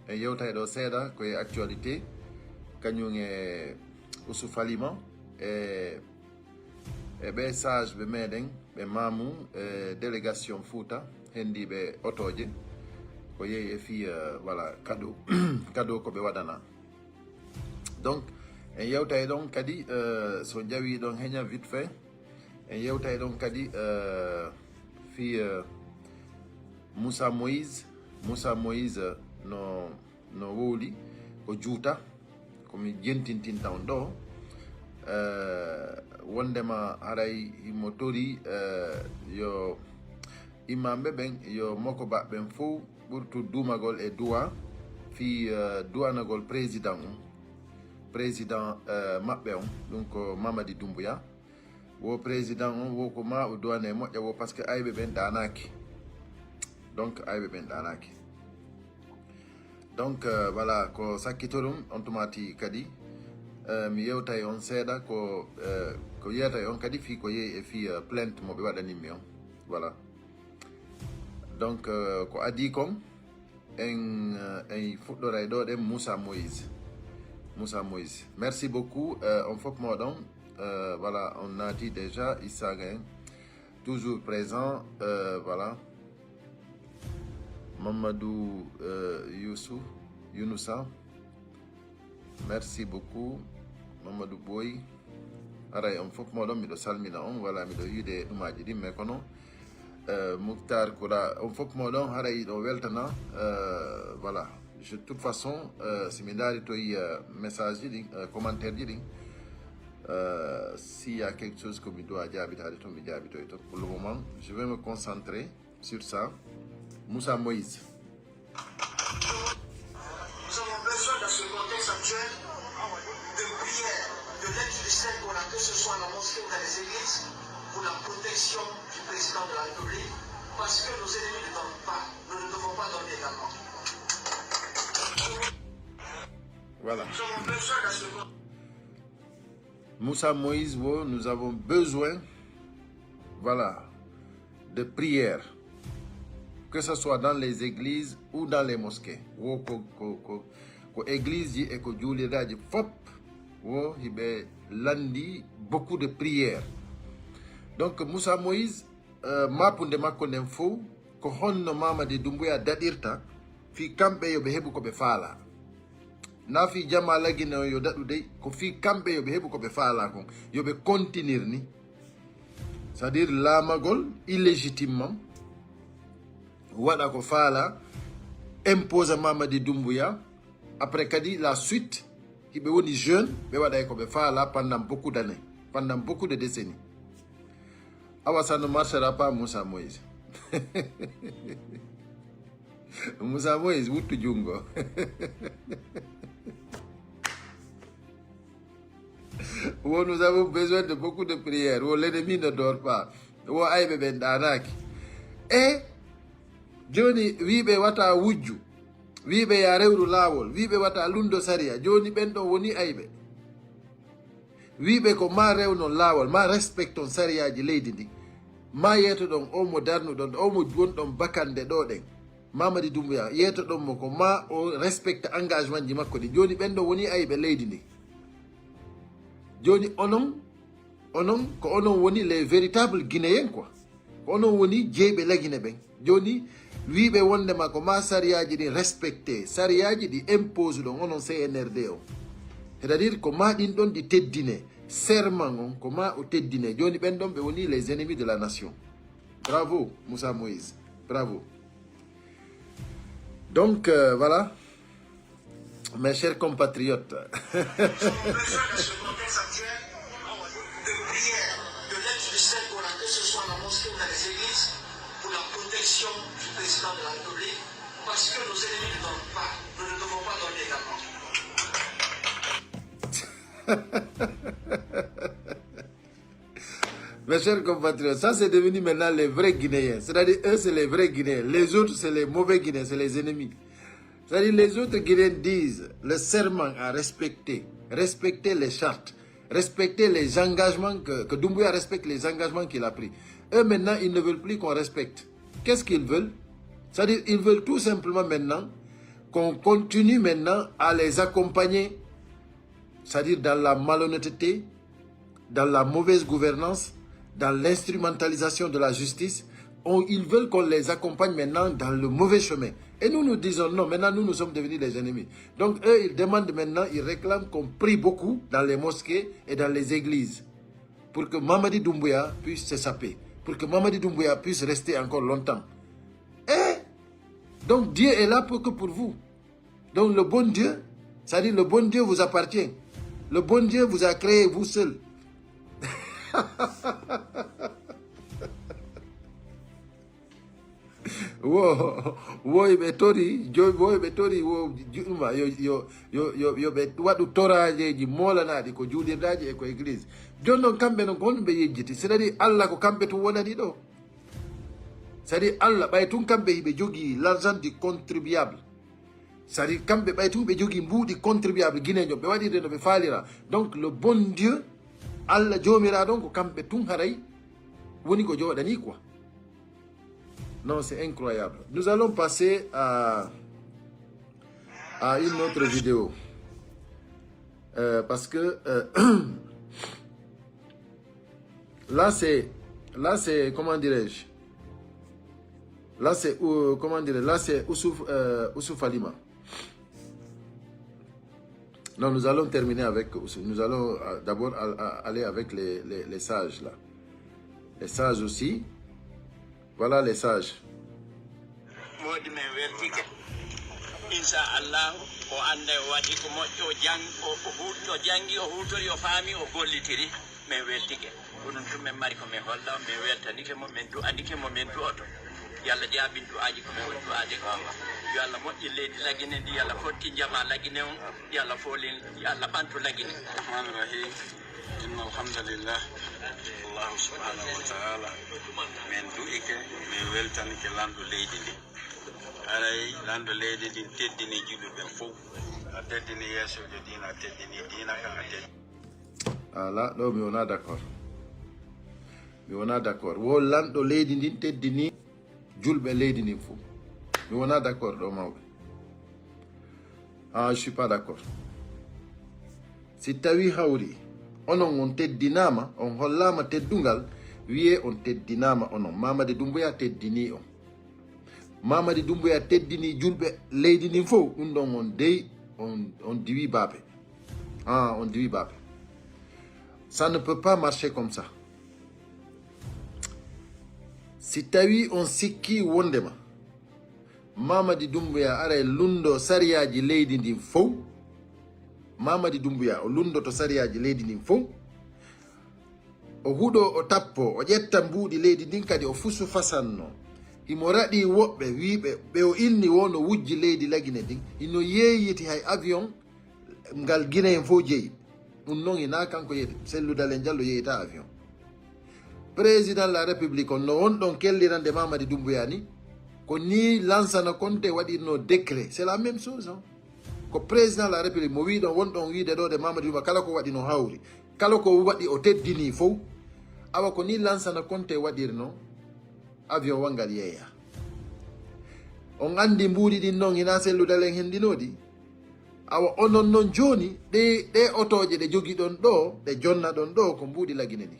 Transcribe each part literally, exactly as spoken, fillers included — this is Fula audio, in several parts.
En yewtay ɗo seeɗa ko e actualité, kañum e Oussouf Alima e e ɓe sage ɓe meɗen ɓe mamu e délégation Fouta, hendiɓe otoje, ko yehi e fii euh, voilà, cadeau cadeau ko ɓe waɗana. Donc en yewtay ɗon kadi euh, so jawi ɗon heña vite fait, en yewtay ɗon kadi euh, fii euh, Moussa Moïse. Moussa Moïse no no wowli ko juuta, komi jentintinta on ɗo euh, wondema haray himo tori euh, yo imamɓe ɓen yo mokoba ɓen fow ɓurtu duumagol e duwa fii euh, duwanagol président on, président euh, maɓɓe on, ɗum ko Mamadi Doumbouya. Wo président on wo ko ma o duwane moƴƴa wo, parce que ayɓe ɓen ɗanaki. Donc ayɓe ɓen ɗanaki. Donc euh, voilà, ko sakkito ɗum on tumati kadi euh, mi yewtay on seeɗa ko euh, ko yewtay on kadi fii ko yehi e fii euh, plainte mo ɓe waɗanimmi on. Voilà. Donc euh, ko adi kon en euh, en fuɗɗoray ɗo ɗen Moussa Moïse. Moussa Moïse, merci beaucoup euh, on fof moɗon euh, voilà, on naati déjà Issaga en toujours présent euh, voilà. Mamadou euh, Youssou Younoussa, merci beaucoup. Mamadou Boy, aray on fof moɗon miɗo salmina on, voilà, miɗo yiide ɗumaji ɗin, mais kono euh, Moutar Koura, on fof moɗon haray ɗo weltana euh, voilà. Je, de toute façon euh, si mi ndaari toy euh, message ji ɗin euh, commentaire ji ɗin euh, s'il y a quelque chose que mi doit jaabitaade toon mi jaabitoy toon. Pour le moment je vais me concentrer sur ça. Moussa Moïse. Nous avons besoin dans ce contexte actuel de prière, de l'aide du Saint-Coran, que ce soit à la mosquée ou dans les églises, pour la protection du président de la République, parce que nos ennemis ne dorment pas. Nous ne devons pas dormir également. Voilà. Nous avons besoin dans ce contexte. Moussa Moïse wo, nous avons besoin, voilà, de prière, que ce soit dans les églises ou dans les mosquées. Wo ko ko ko ko église ji e ko juulirdaji fop wo hiɓe landi beaucoup de prière. Donc Moussa Moïse euh, mapunde makko nden fow ko honno Mamadi Doumbouya daɗirta fii kamɓe yo ɓe heɓu ko ɓe faala. Na fii jama lagine on yo daɗu dey, ko fii kamɓe yo ɓe heɓu ko ɓe faala kon, yo ɓe kontinir ni. C'est-à-dire laamagol illégitimement waɗa ko faala, imposa Mamadi Doumbouya. Après kadi la suite hiɓe woni jeune ɓe waɗay ko ɓe faala pendant beaucoup d'années, pendant beaucoup de décennies. Awa ça ne marchera pas Moussa Moïse. Moussa Moïse wuttu jungo. Wo nous avons besoin de beaucoup de prières, wo l'ennemi ne dort pas, wo ayɓe ɓen ɗanaki. E joni wiɓe wata wujju, wiɓe ya rewru lawol, wiɓe wata lundo sariya, joni ɓen ɗon woni ayɓe. Wiɓe ko ma rewnon laawol, ma respecton sariyaji leydi ndi, ma yeetoɗon o mo darnuɗon o mo wonɗon bakande ɗo ɗen, Mamadi Doumbouya, yeetoɗon mo ko ma o respecte engagement ji makko ɗi. Joni ɓen ɗo woni ayɓe leydi ndi. Joni onon, onon ko onon woni les véritables Guinéens quoi. Ko onon woni jeyɓe lagine ɓen. Joni wiɓe wondema ko ma sariyaji ɗin respecte, sariyaji ɗi impose ɗon onon C N R D on, c'est-à-dire ko ma ɗin ɗon ɗi teddine, serment on ko ma o teddine. Joni ɓen ɗon ɓe woni les ennemis de la nation. Bravo Moussa Moïse, bravo. Donc euh, voilà. Mes chers compatriotes. Nous avons besoin dans ce contexte actuel de prière, de l'aide du Saint-Coran, que ce soit à la mosquée ou dans les églises, pour la protection du président de la République, parce que nos ennemis ne dorment pas. Nous ne devons pas dormir également. Mes chers compatriotes, ça c'est devenu maintenant les vrais Guinéens. C'est-à-dire, eux, c'est les vrais Guinéens. Les autres, c'est les mauvais Guinéens, c'est les ennemis. C'est-à-dire, les autres Guinéens disent le serment à respecter, respecter les chartes, respecter les engagements que, que Doumbouya respecte, les engagements qu'il a pris. Eux, maintenant, ils ne veulent plus qu'on respecte. Qu'est-ce qu'ils veulent ? C'est-à-dire, ils veulent tout simplement maintenant qu'on continue maintenant à les accompagner, c'est-à-dire dans la malhonnêteté, dans la mauvaise gouvernance, dans l'instrumentalisation de la justice. On, ils veulent qu'on les accompagne maintenant dans le mauvais chemin. Et nous, nous disons non. Maintenant, nous, nous sommes devenus les ennemis. Donc, eux, ils demandent maintenant, ils réclament qu'on prie beaucoup dans les mosquées et dans les églises pour que Mamadi Doumbouya puisse se saper, pour que Mamadi Doumbouya puisse rester encore longtemps. Et donc, Dieu est là pour que pour vous. Donc, le bon Dieu, c'est-à-dire le bon Dieu vous appartient. Le bon Dieu vous a créé vous seul. Wo, wo ɓe tori, jo-, wo ɓe tori, wo juɗuma, yo, yo, yo, yo, yo ɓe waɗu torajeeji moolanaɗi ko juulirdaji e ko église. Jooni noon kamɓe noon ko honɗum ɓe yejjiti? C'est-à-dire Allah ko kamɓe tun wonani ɗo. C'est-à-dire Allah ɓay tun kamɓe hiɓe jogii l'argent du contribuable. C'est-à-dire kamɓe ɓay tun ɓe jogii mbuuɗi contribuable guinéen ɓe waɗirde no ɓe faalira. Donc le bon Dieu, Allah joomiraɗo on ko kamɓe tun haray woni ko jooɗani quoi. Non, c'est incroyable. Nous allons passer à, à une autre vidéo. Euh, parce que euh, là, c'est, là, c'est, comment dirais-je? Là, c'est, euh, comment dirais, là, c'est Oussouf, euh, Oussouf Alima. Non, nous allons terminer avec Oussouf. Nous allons euh, d'abord al- a- aller avec les, les, les sages là. Les sages aussi. Voilà les sages. Moodi men weltike. Inchallahu o annday o waɗi ko moƴƴo o jang o o huut o jangi o huutori o faami o gollitiri. Men weltike. Ko ɗum tun men mari ko men holla on men weltanike mo men du'anike mo men du'oto. Yo Allah jaabin du'aaji ko men woni du'aade ko. Yo Allah moƴƴin leydi Lagine ndi yo Allah fottin jamaa Lagine on. Yo Allah foolin yo Allah ɓantu Lagine. Rahman Rahim. Inna alhamdulillah. Allahu subhanahu wa ta'ala. Men du'ike men weltanike lanɗo leydi ndi. Haray lanɗo leydi ndin teddini julɓe ɓen fow. A teddini yeesojo diina a teddini diina kan a teddini. Ala ɗo mi wona d'accord. Mi wona d'accord. Wo lanɗo leydi ndin teddini julɓe leydi ndin fow. Mi wona d'accord ɗo mawɓe. Ah, je suis pas d'accord. Si tawi hawri onon on teddinama on hollama teddungal, wiye on teddinama onon. Mamadi Dumbuya teddini on. Mamadi Dumbuya teddini julɓe leydi ndin fow. Ɗum ɗon on dey on, on diwi baape. Ah, on diwi baape. Ça ne peut pas marcher comme ça. Si tawi on sikki wondema Mamadi Dumbuya aray lundo sariyaji leydi ndin fow. Mamadi Dumbuya o lundoto sariyaji leydi ndin fow. O huɗo o tappo o ƴetta mbuuɗi leydi ndin kadi o fusu fasanno. Himo raɗi woɓɓe wiɓe ɓe o inni wo no wujji leydi Lagine ndin hino yeeyiti hay avion ngal Guinéen fow jeyi. Ɗum noon hina kanko yeyde Cellou Dalein Diallo yeyta avion. Président la République on no wonɗon kellirande Mamadi Dumbuya ni ko ni Lansana Conté waɗirno décret. C'est la même chose hein. Ko président la République mo wiɗon wonɗon wiide ɗo de Mamadi Dumbuya kala ko waɗi no hawri kala ko waɗi o teddini fow. Awa ko ni Lansana Conté waɗirno avion wanngal yeeya. On anndi mbuuɗi ɗin noon hina Cellou Dalein hendinooɗi. Awa onon noon jooni ɗe ɗe otooje ɗe jogiɗon ɗo ɗe jonnaɗon ɗo ko mbuuɗi Lagine ɗi.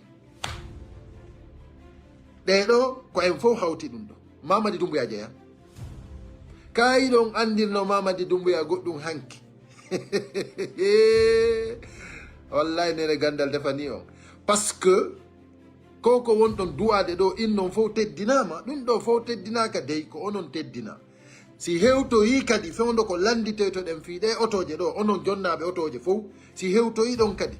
Ɗee ɗo ko en fof hawti ɗum ɗo. Mamadi Dumbuya jeya. Kaa hiɗon anndirno Mamadi Dumbuya goɗɗum hanki. Wallahi nene gandal defani on. Parce que ko ko wonɗon du'aade ɗo innon fof teddinaama. Ɗum ɗo fof teddinaaka dey ko onon teddina. Si hewtoyi kadi fewndo ko lannditoytoɗen fii ɗee otooje ɗo onon jonnaaɓe otooje fof si hewtoyi ɗon kadi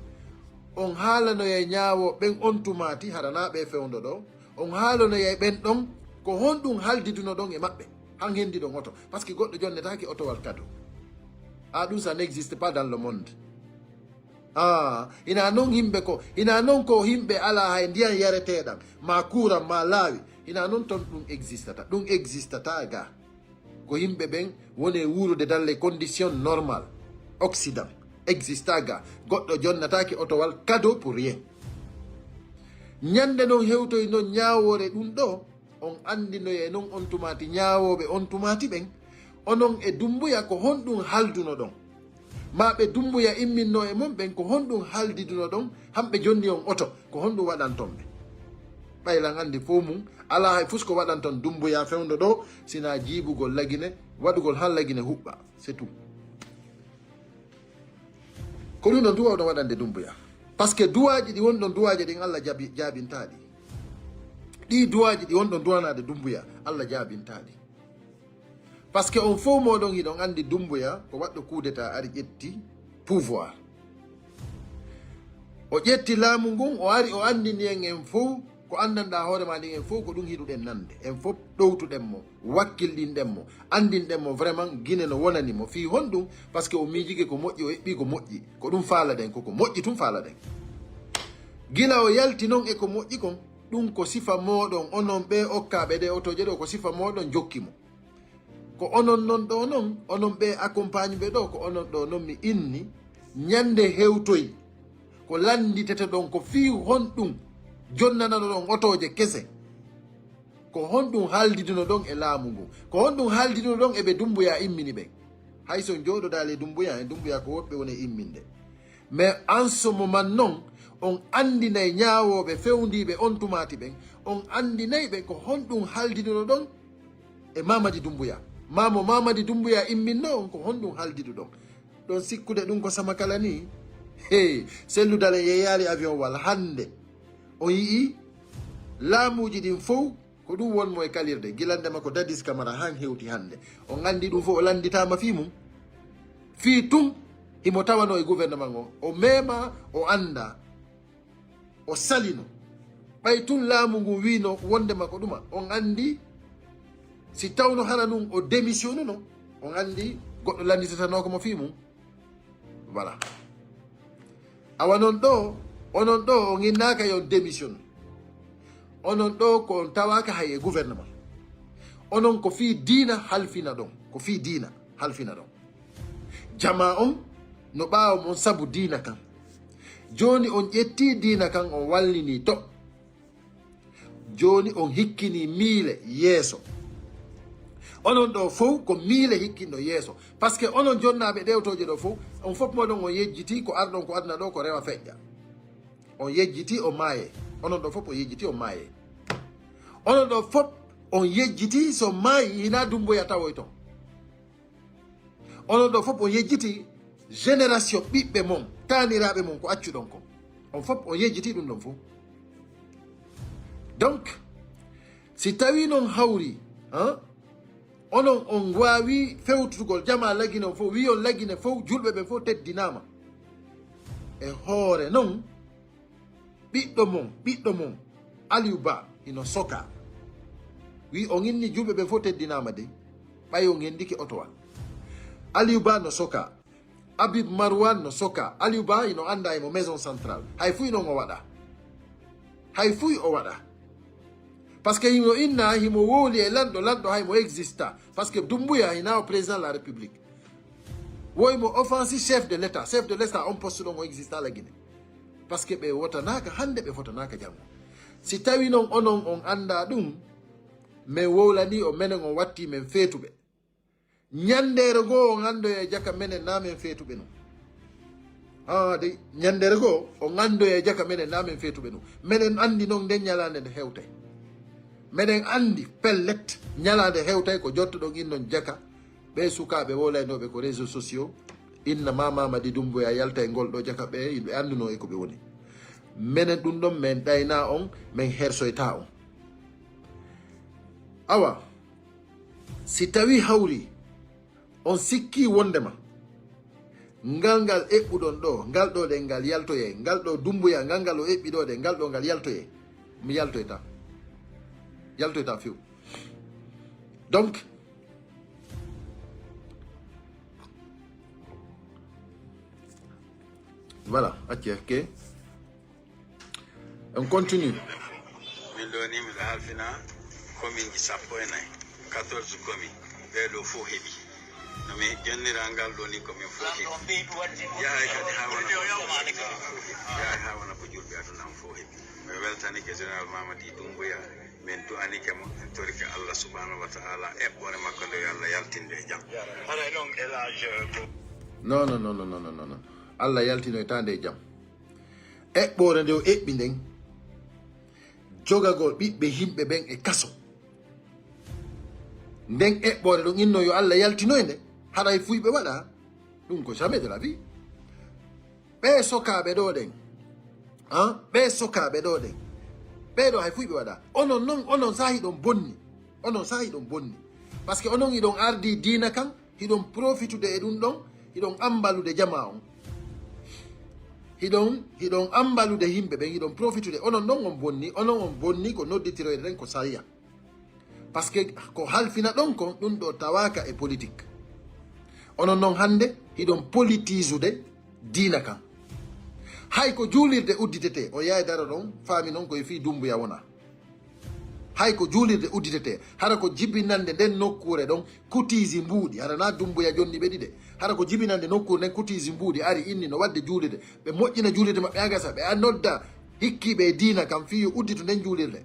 on haalanoyay ñaawooɓe ɓen on tumaati haranaaɓe e fewndo ɗo on haalanoyay ɓen ɗon ko honɗum haldidunoɗon e maɓɓe han hendiɗon oto. Parce que goɗɗo jonnetaake otowal kado. Ah, ɗum ça n'existe pas dans le monde. Ah, ina non yimɓe ko ina non ko yimɓe ala hay ndiyan yareteɗan ma kuran ma laawi. Ina non ton ɗum existata ɗum existata ga. Ko yimɓe ɓen woni e wuurude dans les conditions normal. Occident exista ga. Goɗɗo jonnataake otowal cadeau pour rien. Ñande non hewtoy non ñaawoore ɗum ɗo on anndinoyay non on tumaati ñaawooɓe on tumaati ɓen. Onon e Dumbuya ko honɗum haldunoɗon? Ma ɓe Dumbuya imminno e mon ɓen ko honɗum haldidunoɗon? Hamɓe jonni on oto, ko honɗum waɗanton ɓe? Ɓay lan anndi fow mum, alaa hay fus ko waɗanton Dumbuya fewndo ɗo, sinaa jiibugol Lagine, waɗugol han Lagine huɓɓa, c'est tout. Ko ɗum ɗon duwa ɗon waɗande Dumbuya. Parce que duwaaji ɗi wonɗon duwaaje ɗin Allah jaabi-, jaabintaa ɗi. Ɗi duwaaji ɗi wonɗon duwanaade Dumbuya, Allah jaabintaa ɗi. Parce que on fow mooɗon hiɗon anndi Dumbuya ko waɗɗo coup d'état ari ƴetti pouvoir. O ƴetti laamu ngun, o ari o anndini en en fow ko anndanɗaa hoore maa ndin en fow ko ɗum hiɗuɗen nande. En fow ɗowtuɗen mo, wakkilɗinɗen mo, anndinɗen mo vraiment Gine no wonani mo. Fii honɗum? Parce que o miijike ko moƴƴi, o eɓɓii ko moƴƴi. Ko ɗum faalaɗen, ko ko moƴƴi tun faalaɗen. Gila o yalti non e ko moƴƴi kon, ɗum ko sifa mooɗon, onon ɓee okkaaɓe ɗee otooje ɗoo, ko sifa mooɗon jokki mo. Ko onon non ɗoo non, onon ɓee accompagne ɓe ɗoo, ko onon ɗoo non mi inni, ñande hewtoy, ko lannditete ɗon ko fii honɗum jonnanano ɗon otooje kese. Ko honɗum haaldiduno ɗon e laamu ngun? Ko honɗum haaldiduno ɗon e ɓe Dumbuya immini ɓen? Hay so on jooɗodaali e Dumbuya, e Dumbuya ko woɓɓe woni e imminde. Mais en ce moment non, on anndinay ñaawooɓe fewndiiɓe on tumaati ɓen, on anndinay ɓe ko honɗum haaldiduno ɗon e Mamadi Dumbuya. Maa mo Mamadi Dumbuya imminno on ko honɗum haaldiduɗon? Ɗon sikkude ɗum ko sama kala ni? Hey, Sellu Dalen yeeyaali avion wal hannde. On yi'i laamuuji ɗin fow ko ɗum won mo e kalirde, gilande ma ko Dadis Camara han hewti hannde. On anndi ɗum fow o lannditaama fii mum. Fii tun himo tawano e gouvernement o. O meema, o annda. O salino. Ɓay tun laamu ngun wiino wondema ko ɗuma. On anndi si tawno hara nun o démissionnuno, on anndi goɗɗo lannditatanoo ko mo fii mum. Voilà. Awa non ɗoo, onon ɗoo on innaaka yo on démission. Onon ɗoo ko on tawaaka hay e gouvernement. Onon ko fii diina halfina ɗon. Ko fii diina halfina ɗon. Jamaa on no ɓaawo mon sabu diina kan. Jooni on ƴettii diina kan on wallinii to. Jooni on hikkinii miile yeeso. Onon ɗoo fow ko miile hikkinɗo yeeso. Parce que onon jonnaaɓe ɗewtooje ɗoo fow, on fof mooɗon on yejjitii ko arɗon ko aduna ɗoo ko rewa feƴƴa. On yejjitii o maaye. Onon ɗoo fof on yejjitii o maaye. Onon ɗoo fof on yejjitii so maayi hinaa Dumbuya tawoy ton. Onon ɗoo fof on yejjiti génération ɓiɓɓe mon, taaniraaɓe mon ko accuɗon kon. On fof on yejjiti ɗum ɗon fof. Donc, si tawii non hawri, hein, onon on waawi fewtugol jamaa Lagine on fof, wii on Lagine fof, julɓe ɓen fof teddinaama. E hoore non, ɓiɗɗo mon, ɓiɗɗo mon, Aliou Ba, hino soka. Wi on inni julɓe ɓen fof teddinaama dey. Ɓay on hendike otowal. Aliou Ba no soka. Habib Marwan no soka. Aliou Ba hino anndaa himo Maison Centrale. Hay fuy non o waɗa. Hay fuy o waɗa. Parce que himo inna, himo wowli e lanɗo, lanɗo hay mo exista. Parce que Dumbuya hina o président de la République. Woy mo offensi chef de l'État. Chef de l'État on poste ɗon o exista la Guinée. Parce que ɓe wotanaaka hannde, ɓe fotanaaka janngo. Si tawi non onon on anndaa ɗum, men wowlanii o, menen on wattii men feetuɓe. Ñanndeere goo on anndoya e jaka menen naa men feetuɓe non. Haa dey, ñanndeere goo on anndoya e jaka menen naa men feetuɓe non. Menen anndi non nden ñalaande nde hewtay. Menen anndi pellet ñalaande hewtay ko jottoɗon innon jaka. Ɓee sukaaɓe wowlaynooɓe ko réseaux sociaux, inna ma Mamadi Dumbuya yalta e ngol ɗoo jaka ɓe, ɓe annduno e ko ɓe woni. Menen ɗum ɗon men ɗayna on, men hersoyta on. Awa, si tawi hawri, on sikki wondema ngal ngal eɓɓuɗon ɗoo, ngal ɗoo ɗen ngal yaltoyay, ngal ɗoo Dumbuya, ngal ngal o eɓɓi ɗoo ɗen, ngal ɗoo ngal yaltoyay, mi yaltoyta. Yaltoyta few. Donc, voilà, acce, ok. On continue. Min ɗoo ni miɗo halfina commune ji sappo e nayi, quatorze commune, ɓee ɗoo fof heɓi. No mi jonnira ngal ɗoo ni commune fof heɓi. Yahay kadi haa wona ko julɓe aduna on fof heɓi. Yahay haa wona ko julɓe aduna on fof heɓi. Mi weltanike Général Mamadi Doumbouya. Min du'anike mo, min torike Allah subhanahu wa ta'ala eɓɓore makko nde, yo Allah yaltinde e jam. Haray ɗon e l'âge ko Non, non, non, non, non, non, non, non. Allah yaltinoyta nde e jam. Eɓɓore nde o eɓɓi nden, jogagol ɓiɓɓe yimɓe ɓen e kaso. Nden eɓɓore ɗon inno yo Allah yaltinoy nde, haray fuy ɓe waɗa. Ɗum ko jamais de la vie. Ɓe sokaaɓe ɗo ɗen, ah, ɓe sokaaɓe ɗo ɗen, ɓe ɗo hay fuy ɓe waɗa. Onon non, onon sa hiɗon bonni. Onon sa hiɗon bonni. Parce que onon hiɗon ardi diina kan, hiɗon profitude e ɗum ɗon, hiɗon ambalude jama on. Hiɗon, hiɗon ambalude yimɓe ɓen, hiɗon profitude. Onon non on bonni, onon on bonni ko nodditiroyde ɗen ko sariya. Parce que ko halfina ɗon kon, ɗum ɗo tawaka e politique. Onon non hannde hiɗon politisude diina kan. Hay ko juulirde udditete, o yahay daro ɗon, faami non ko e fii Dumbuya wona. Hay ko juulirde udditete, hara ko jibinande nden nokkuure ɗon kutiiji mbuuɗi, hara na Dumbuya jonni ɓe ɗiɗe. Hara ko jibinande nokkuure nden kutiiji mbuuɗi ari inni no waɗde juulirde. Ɓe moƴƴina juulirde maɓɓe a gasa, ɓe a nodda hikkiiɓe e diina kan fii yo udditu nden juulirde.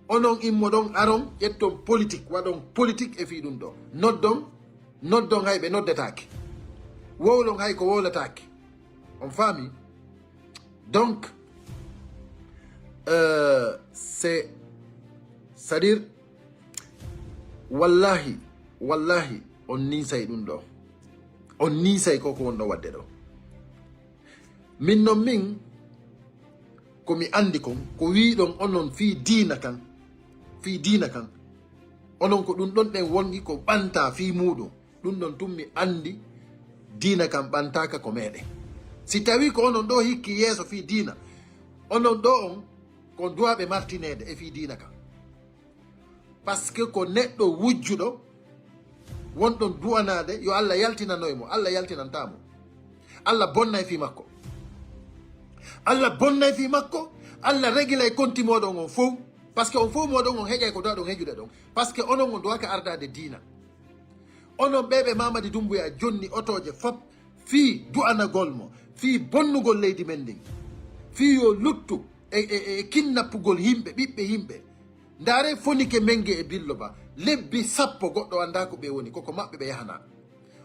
Onon immoɗon aron ƴetton politique, waɗon politique e fii ɗum ɗo. Noddon, noddon hay ɓe noddetaake. Wowlon hay ko wowlataake. On faami? Donc, euh, c'est, c'est-à-dire, wallahi, wallahi, on ninsay ɗum ɗo. On ninsay ko ko wonɗo waɗde ɗo. Min non min, ko mi anndi kon, ko wiiɗon onon fii diina kan, fii diina kan. Onon ko ɗum ɗon ɗen wongi ko ɓanta fii muuɗum. Ɗum ɗon tun mi anndi diina kan ɓantaaka ko meɗen. Si tawi ko onon ɗo hikki yeeso fii diina, onon ɗo on ko duwaɓe martineede e fii diina kan. Parce que ko neɗɗo wujjuɗo wonɗon du'anaade yo Allah yaltinanoy mo, Allah yaltinanta mo. Allah bonnay fii makko. Allah bonnay fii makko, Allah regilay konti mooɗon on fow. Parce que on fow mooɗon on heƴay ko duwaɗon heƴude ɗon. Parce que onon on duwaka ardaade diina. Onon ɓe ɓe Mamadi Dumbuya jonni otooje fop fii du'anagol mo, fii bonnugol leydi men ndin, fii yo luttu e, e, e kinnappugol yimɓe, ɓiɓɓe yimɓe. Ndaare fonike menge e billo ba, lebbi sappo goɗɗo anndaa ko ɓe woni, koko maɓɓe ɓe yahanaa.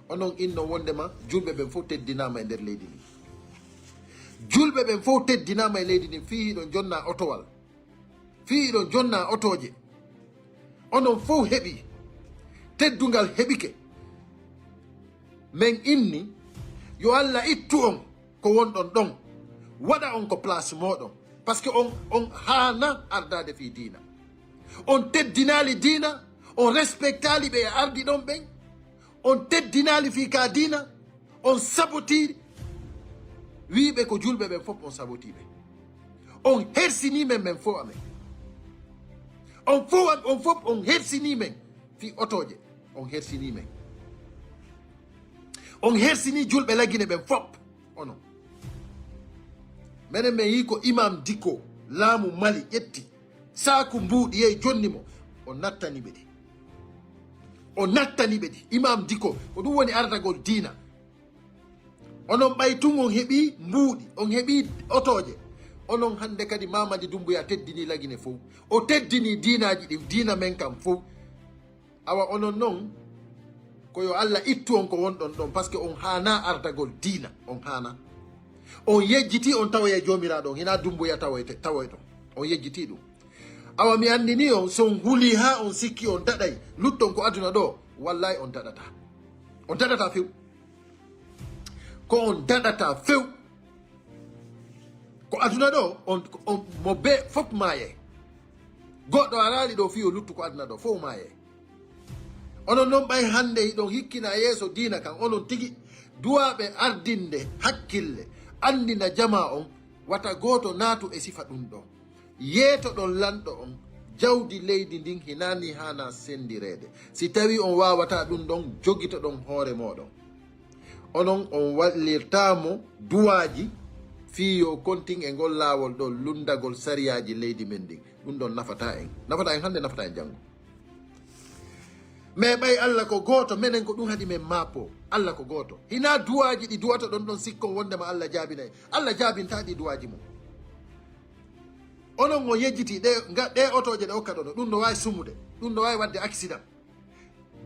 Onon inno wondema julɓe ɓen fof teddinaama e nder leydi ndin. Julɓe ɓen fof teddinaama e leydi ndin fii hiɗon jonna otowal. Fii hiɗon jonna otooje. Onon fof heɓi. Teddungal heɓike. Men inni, yo Allah ittu on ko wonɗon ɗon. Waɗa on ko place mooɗon. Parce que on, on haana ardaade fii diina. On teddinaali diina, on respectaali ɓe e ardi ɗon ɓen. On teddinaali fii ka diina, on sabotiri. Wiiɓe ko julɓe ɓen fof on sabotii ɓe. On hersinii men, men fof amen. On fof, on fof on hersinii men fii otooje. On hersinii men. On hersinii julɓe Lagine ɓen fof. Onon. Menen men yii ko Imam Dicko, laamu Mali ƴetti saaku mbuuɗi yehi jonni mo. O nattani ɓe ɗi. O nattani ɓe ɗi. Imam Dicko, ko ɗum woni ardagol diina. Onon ɓay tun on heɓii mbuuɗi, on heɓii otooje. Onon hannde kadi Mamadi Dumbuya teddinii Lagine fow. O teddinii diinaaji ɗin, diina men kan fow. Awa onon non, ko yo Allah ittu on ko wonɗon ɗon, parce que on haana ardagol diina, on haana. On yejjiti on tawoya e Joomiraaɗo on, hinaa Dumbuya tawoyte, tawoyɗon. On yejjiti ɗum. Awa mi anndini on, so on huli haa on sikki on daɗay, lutton ko aduna ɗo, wallahi on daɗata. On daɗata few. Ko on daɗata few. Ko aduna ɗo, on, on mo be fof maayay. Goɗɗo araali ɗo fii o luttu ko aduna ɗo, fof maayay. Onon non ɓay hannde hiɗon hikkina yeeso diina kan, onon tigi duwaaɓe ardinde hakkille, anndina jamaa on, wata gooto naatu e sifa ɗum ɗon. Yeetoɗon lanɗo on, jawdi leydi ndin hinaa ni haana senndireede. Si tawii on waawataa ɗum ɗon, jogitoɗon hoore mooɗon. Onon on wallirtaa mo duwaaji fii yo kontin e ngol laawol ɗo lunndagol sariyaaji leydi men ndin. Ɗum ɗon nafataa en. Nafataa en hannde, nafataa en janngo. Mais ɓay Allah ko gooto, menen ko ɗum haɗi men maapo. Allah ko gooto. Hinaa duwaaji ɗi duwatoɗon ɗon sikkon wonndema Allah jaabinay. Allah jaabintaa ɗi duwaaji mum. Onon on yejjiti ɗe, nga, ɗe otooje ɗe okkaɗon ɗo, ɗum no waawi sumude, ɗum no waawi waɗde accident.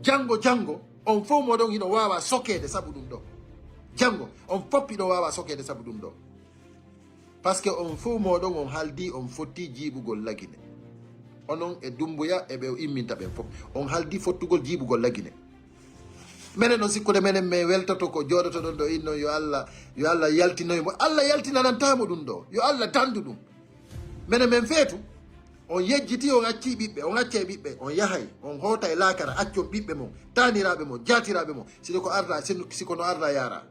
Janngo, janngo, on fof moɗon hino waawa sokeede sabu ɗum ɗo. Janngo, on fof hiɗon waawa sokeede sabu ɗum ɗo. Parce que on fof moɗon on haldi on fotti jiiɓugol Lagine. Onon e Dumbuya e ɓe o imminta ɓen fof. On haldi fottugol jiiɓugol Lagine. Menen on sikkude menen men weltoto ko jooɗotoɗon ɗo innon yo Allah, yo Allah yaltinoy mo. Allah yaltinanantaa mo ɗum ɗo. Yo Allah dandu ɗum. Menen men feetu, on yejjiti, on acci ɓiɓɓe, on acca e ɓiɓɓe, on yahay, on hoota e laakara, accon ɓiɓɓe mon, taaniraaɓe mon, jaatiraaɓe mon, sino ko arda, sino, siko no arda yaara.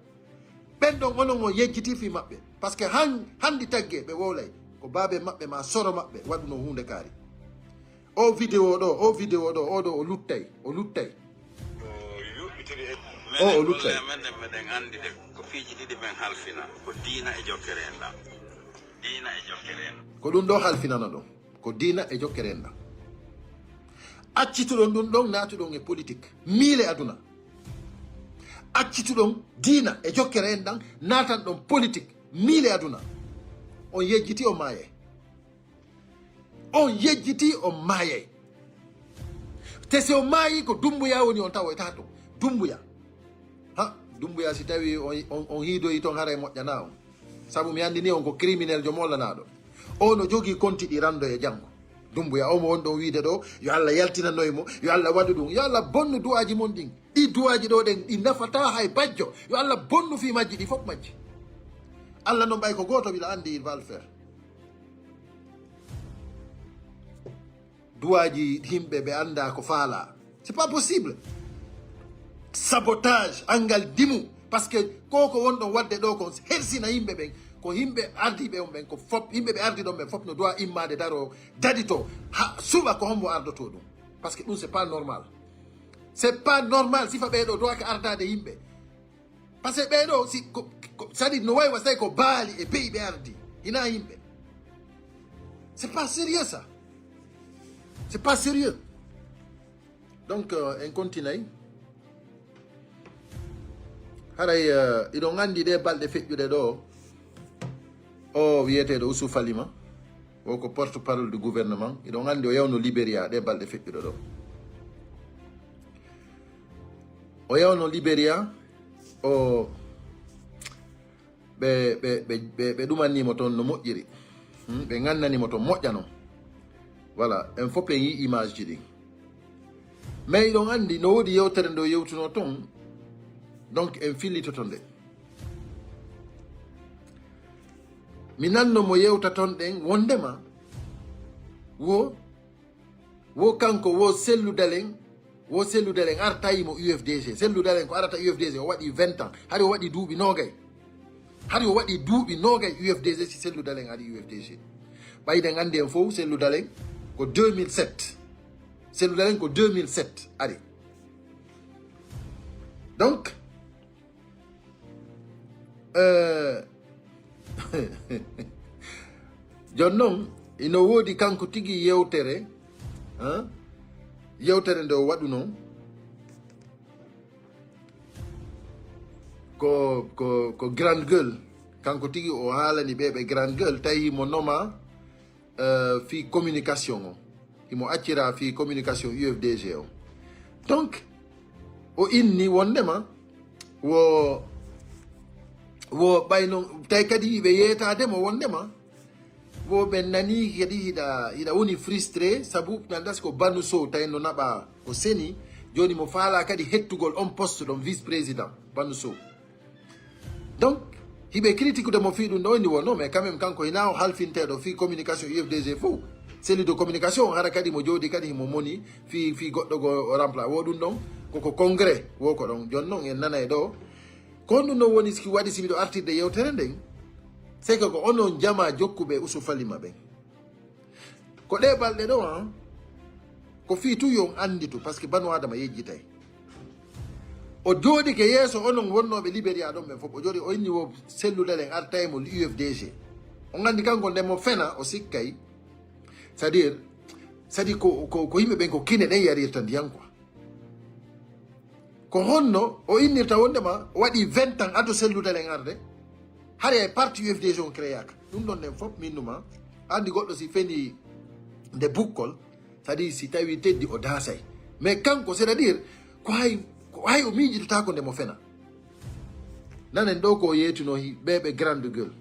Ɓen ɗon onon on yejjiti fii maɓɓe. Parce que han, handi tagge ɓe wowlay. Ko baabe maɓɓe maa soro maɓɓe waɗuno huunde kaari. O vidéo ɗo, o vidéo ɗo, o ɗo o luttay, o luttay. O yuɓɓitiri e O, o luttay. Golle amen ɗen meɗen anndi de ko piiji ɗiɗi men halfina, ko diina e jokkere enɗam. Diina e jokkere enɗam. Ko ɗum ɗo halfinana ɗon. Ko diina e jokkere enɗam. Accituɗon ɗum ɗon, naatuɗon e politique. Miile aduna. Accituɗon diina e jokkere enɗam, naatan ɗon politique. Miile aduna. On yejjiti, on maayay. On yejjiti, on maayay. Te si on maayi, ko Dumbuya woni on tawoyta to. Dumbuya. Ha, Dumbuya, si tawi on, on, on hiidoyi ton, haray moƴƴana on. Sabu mi anndini on ko criminel jo mollanaaɗo. O no jogii konti ɗi rando e janngo. Dumbuya, o mo won ɗon wiide ɗo, yo Allah yaltinanoy mo, yo Allah waɗu ɗum. Yo Allah bonnu du'aaji mon ɗin. Ɗi du'aaji ɗo ɗen, ɗi nafataa hay bajjo. Yo Allah bonnu fii majji, ɗi fof majji. Allah non ɓay ko gooto, ɓila anndi, il va le faire. Du'aaji yimɓe ɓe anndaa ko faalaa. C'est pas possible. Sabotage, anngal dimu. Parce que ko ko wonɗon waɗde ɗo kon hersina yimɓe ɓen. Ko yimɓe ardiiɓe on ɓen, ko fof, yimɓe ɓe ardi ɗon ɓen fof no du'a immaade daro, dadito, ha suɓa ko hombo ardoto ɗum. Parce que ɗum, c'est pas normal. C'est pas normal, sifa ɓee ɗo du'aaka ardaade yimɓe. Parce que ɓee ɗo, si ko, ko, c'est-à-dire no wayi wa tawi ko baali e be'i ɓe ardi, hinaa yimɓe. C'est pas sérieux ça. C'est pas sérieux. Donc, euh, en continay. Haray, euh, iɗon anndi ɗe balɗe feƴƴuɗe ɗo, o wiyeteeɗo Usu Falima, o ko porte-parole du gouvernement, iɗon anndi o yawno Libéria ɗe balɗe feƴƴuɗe ɗo. O yawno Libéria, o, ɓe, ɓe, ɓe, ɓe, ɓe ɗumanni mo toon no moƴƴiri. Hmm, ɓe ngannani mo toon moƴƴa non. Voilà, en fof en yii image ji ɗin. Mais iɗon anndi no woodi yewtere nde o yewtuno toon, donc en fillitoto nde. Mi nanno mo yewta toon ɗen wondema wo, wo kanko, wo Sellu Dalen, wo Sellu Dalen artayi mo U F D G. Sellu Dalen ko arata U F D G, o waɗi vingt ans. Hari o waɗi duuɓi noogay. Hari o waɗi duuɓi noogay U F D G, si Sellu Dalen ari U F D G. Ɓay ɗen anndi en fof, Sellu Dalen ko deux mille sept. Sellu Dalen ko deux mille sept ari. Donc, euh, jooni non, ino woodi kanko tigi yewtere, hein? Yewtere nde o waɗuno, ko, ko, ko Grande Gueule. Kanko tigi o haalani ɓe, ɓe Grande Gueule, tawi mo noma, euh, fii communication o. Himo accira fii communication U F D G o. Donc, o inni wondema wo, wo ɓay non, tawi kadi ɓe yeetaade mo wondema wo ɓe nani kadi hiɗa, hiɗa woni frustré, sabu nandas ko Banu Sow tawi no naɓa ko seni, jooni mo faalaa kadi hettugol on poste ɗon, vice-président Banu Sow. Donc, hiɓe critiqueude mo fii ɗum ɗo, ni wonno, mais quand même, kanko hina o halfinteeɗo fii communication U F D G fof. Cellule de communication, hara kadi mo jooɗi kadi himo moni fii, fii goɗɗo go o rempla. Wo ɗum ɗon, koko congrès, wo ko ɗon. Jooni non, en nanay ɗo. Ko honɗum non woni si waɗi si miɗo artirde yewtere nden? C'est que ko onon jamaa jokkuɓe Usu Falima ɓen. Ko ɗe balɗe ɗo, han, ko fii tun yo on annditu, parce que Banu Adama yejjitay. O jooɗike yeeso onon wonnooɓe Liberia ɗon ɓen fof, o jooɗi, o inni wo Cellou Dalein artay mo U F D G. On anndi kanko nde mo fena, o sikkay. C'est-à-dire, c'est-à-dire ko, ko, ko yimɓe ɓen ko kine ɗen yarirta ndiyan quoi. Ko honno o innirta wondema o waɗi vingt ans ado Cellou Dalein arde? Hari hay parti U F D G on créaka. Ɗum ɗon nden fof minnuma. Andi goɗɗo si feni nde bukkol, c'est-à-dire si tawi teddi o daasay. Mais kanko, c'est-à-dire, ko hay, ko hay o miijitotaako nde mo fena. Nanen ɗo ko o yeetuno hi-, ɓe ɓe grande gueule.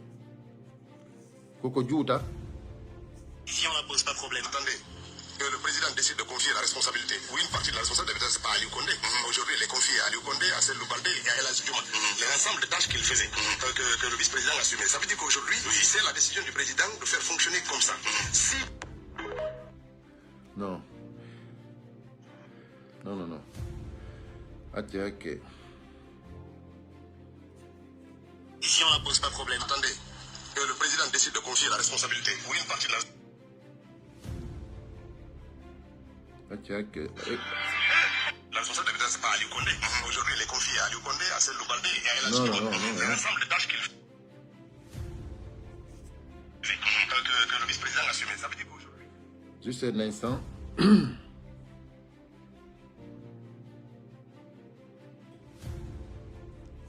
Koko juuta. Décision la pose pas problème. Attendez, que le président décide de confier la responsabilité, ou une partie de la responsabilité, peut-être c'est pas Aliou Condé. Aujourd'hui, elle est confiée à Aliou Condé, à Cellou Baldé et à El Hadj Diouma. L'ensemble des tâches qu'il faisait, que, que, que le vice-président assumait. Ça veut dire qu'aujourd'hui, c'est la décision du président de faire fonctionner comme ça. Si Non. Non, non, non. Acca, acca. Décision la pose pas problème. Attendez, que le président décide de confier la responsabilité, ou une partie de la Acca, acca. Eh, La responsabilité, c'est pas Aliou Condé. Aujourd'hui, elle est confiée à Aliou Condé, à Cellou Baldé et à El Hadj Non, Diouma. non, non, non. L'ensemble des tâches qu'il fait. Que, que, que le vice-président assume. Ça veut dire qu'aujourd'hui. Juste un instant.